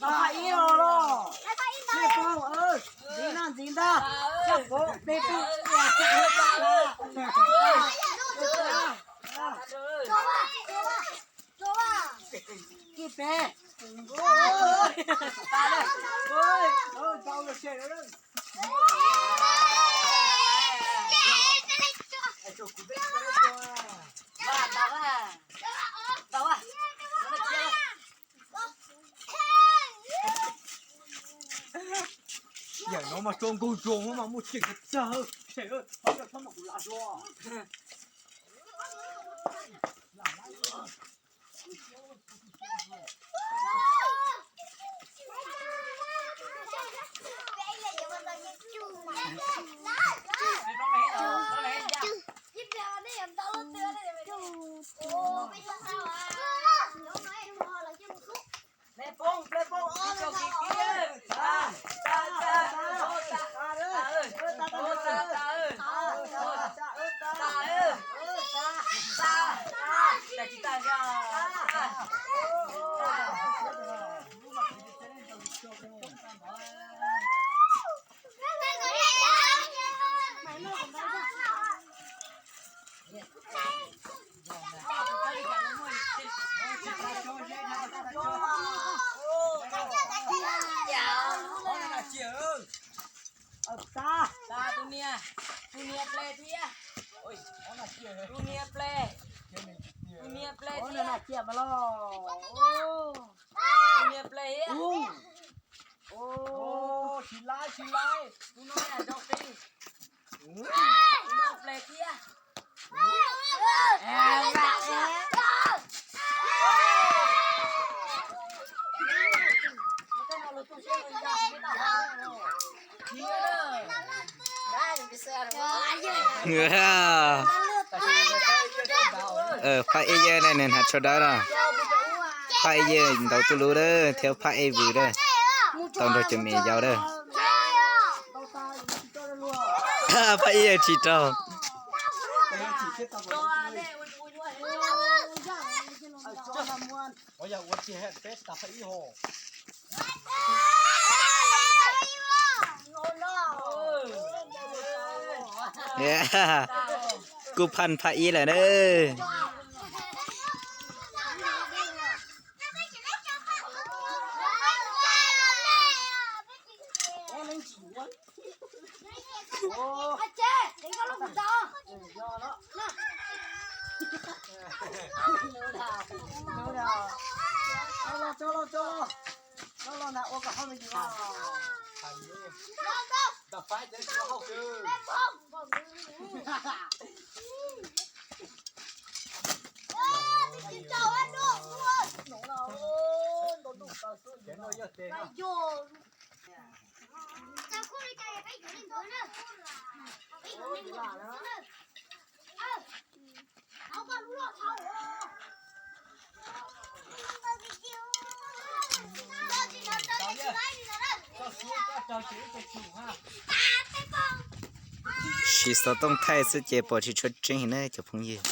Ib no los, ntxiv no ntxiv ntag, coj kuv peb peb. Kib peb. Yawm no mas tso nkaug zog mas muaj tseem kawg tag, tseem, txhob mas kuv lam zuag. Tus niag, tus niag ple thiab. Tus niag ple, tus niag ple thiab. Tus niag ple thiab. Tsis laib, tsis laib. Tus no yog nrog qis. Tus no ple thiab. Phaj ej yawg ne, nws hnav tsho dawb no. Phaj ej yawg ntaus tuj lub dawb thiab phaj ej vwm dawb, tau nrog cov me yau dawb. Phaj ej yawg tsis raug. Kuj phaj phaj ib lawm na. Siv xov tooj thaij xwb ces pom tsis tshua tseeb heev na cov phooj ywg.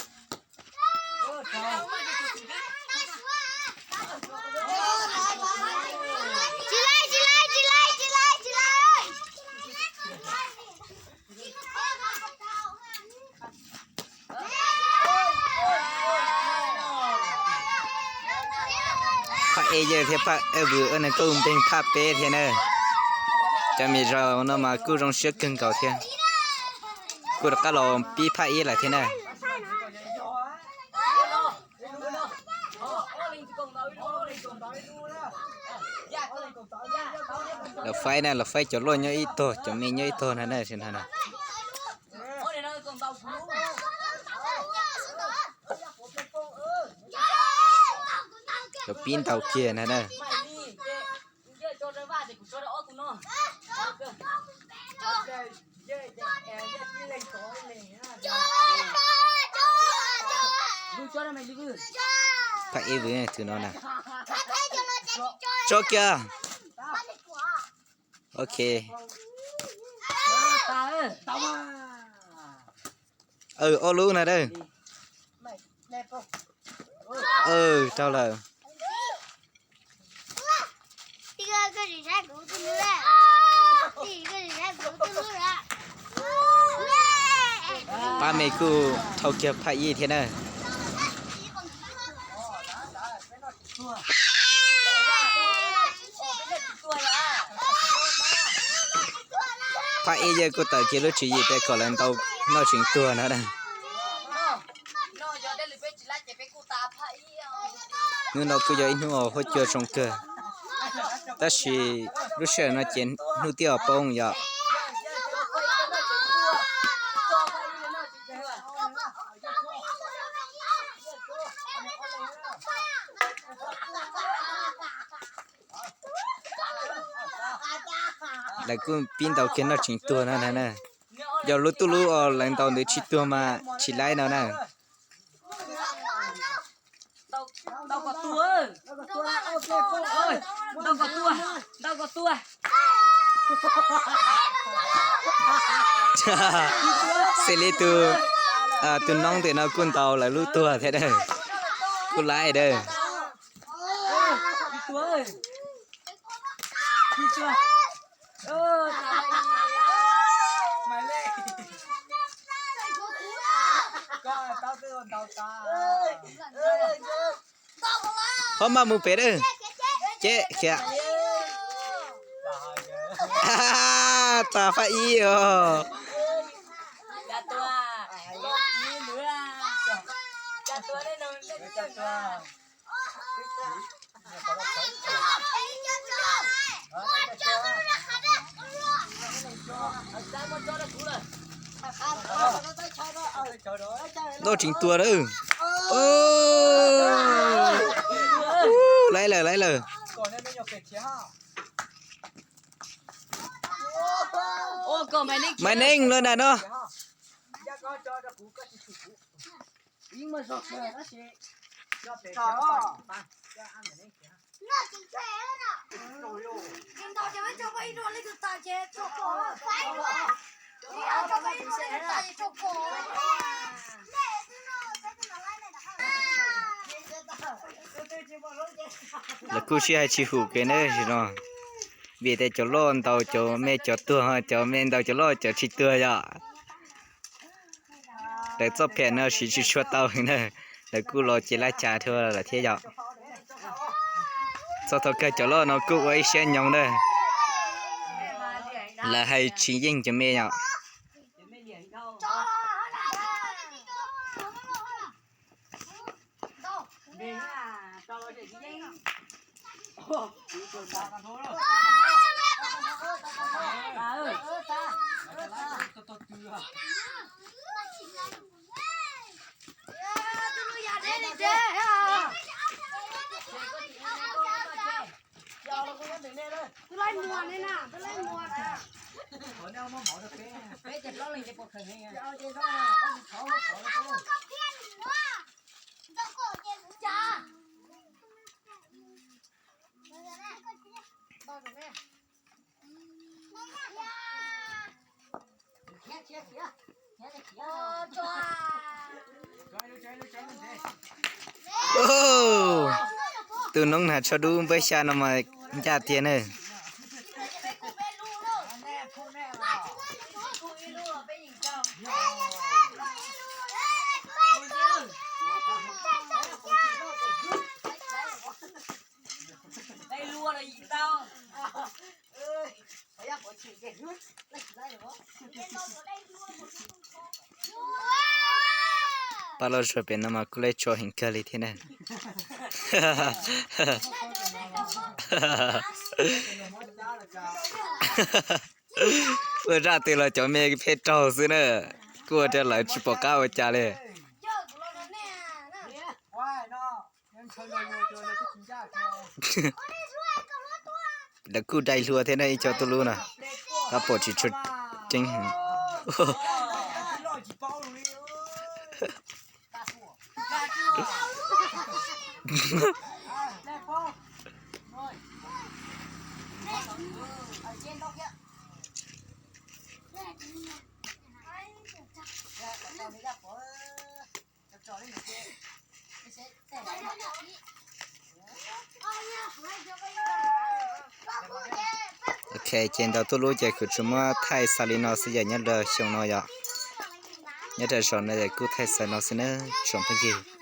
Phaj ej yawg thiab phaj ej vwm ua neeg kuj npeeg phaj peb thiab na. Cov me zaum no mas kuj zoo siab kawg nkaus thiab. Kuj rov qab los pib phaj ib lawm thiab na. Los faib na, los faib cov luaj nyob ib tog, cov me nyob ib tog na, na. Los pib ntaus kiag na na. Phaj ib vwm tus no na. Tso kiag. Ok. Ob lub na dawb. Raug lawm. Pab me kuj dhau kiag phaj ib thiab na. Phaj ib yawg kuj tawm kiag lub tswv yim tias kom lawv ntaus noj tseem tuag no na. Hnub no kuj yog ib hnub huab cua zoo kawg, tab sis lub sij hawm no ces hnub twb poob yom. Lawv kuj pib ntaus kiag noj tseem tuag no na. Yog lub tuj lub os lawv ntaus ntawd tsis tuag mas tsis laib no na. Xws li tus, tus noob ntawm no kuj ntaus lawv lub tuag thiab dawb, kuj laib dawb. Ho maj mus pem dawb, ces khiav. Tas phaj ib os. Noj tseem tuag lawm. Laib lawm, laib lawm. Maiv Neeb lawm na no. Lawv kuj sib hais tsis hum kev ne no, vim tias cov loj ntaus cov me cov tuag, cov me ntaus cov loj cov tsis tuag yom. Lawv txoj phem no siv tsis tshua tau na, lawv kuj los ces laj cas dhau lawm thiab yom. Txog thaum kawg cov loj no kuj ua ib siab nyoos na, lawv hais tsis yeej cov me yom. Tus noob hnav tsho dub npawb xya no mas ncaj tiag na. Pab loj zuag pem no mas kuj laib tso heev kawg li thiab na. Ua zaj twg los cov me pheej raug xwb na, kuj ua rau lawv tsis pom qab ua cas li. Lawv kuj dai hlua thiab na, ib co tuj lub na, qab pom tsis tshua tseeb heev. Ok, ces ntaus tuj lub ces kuv tsuas muab thaij xaus li no xwb yom, nyob rau xyoo no yom. Nyob rau zaum no kuj thaij xaws no xwb nawb tsoom phooj ywg.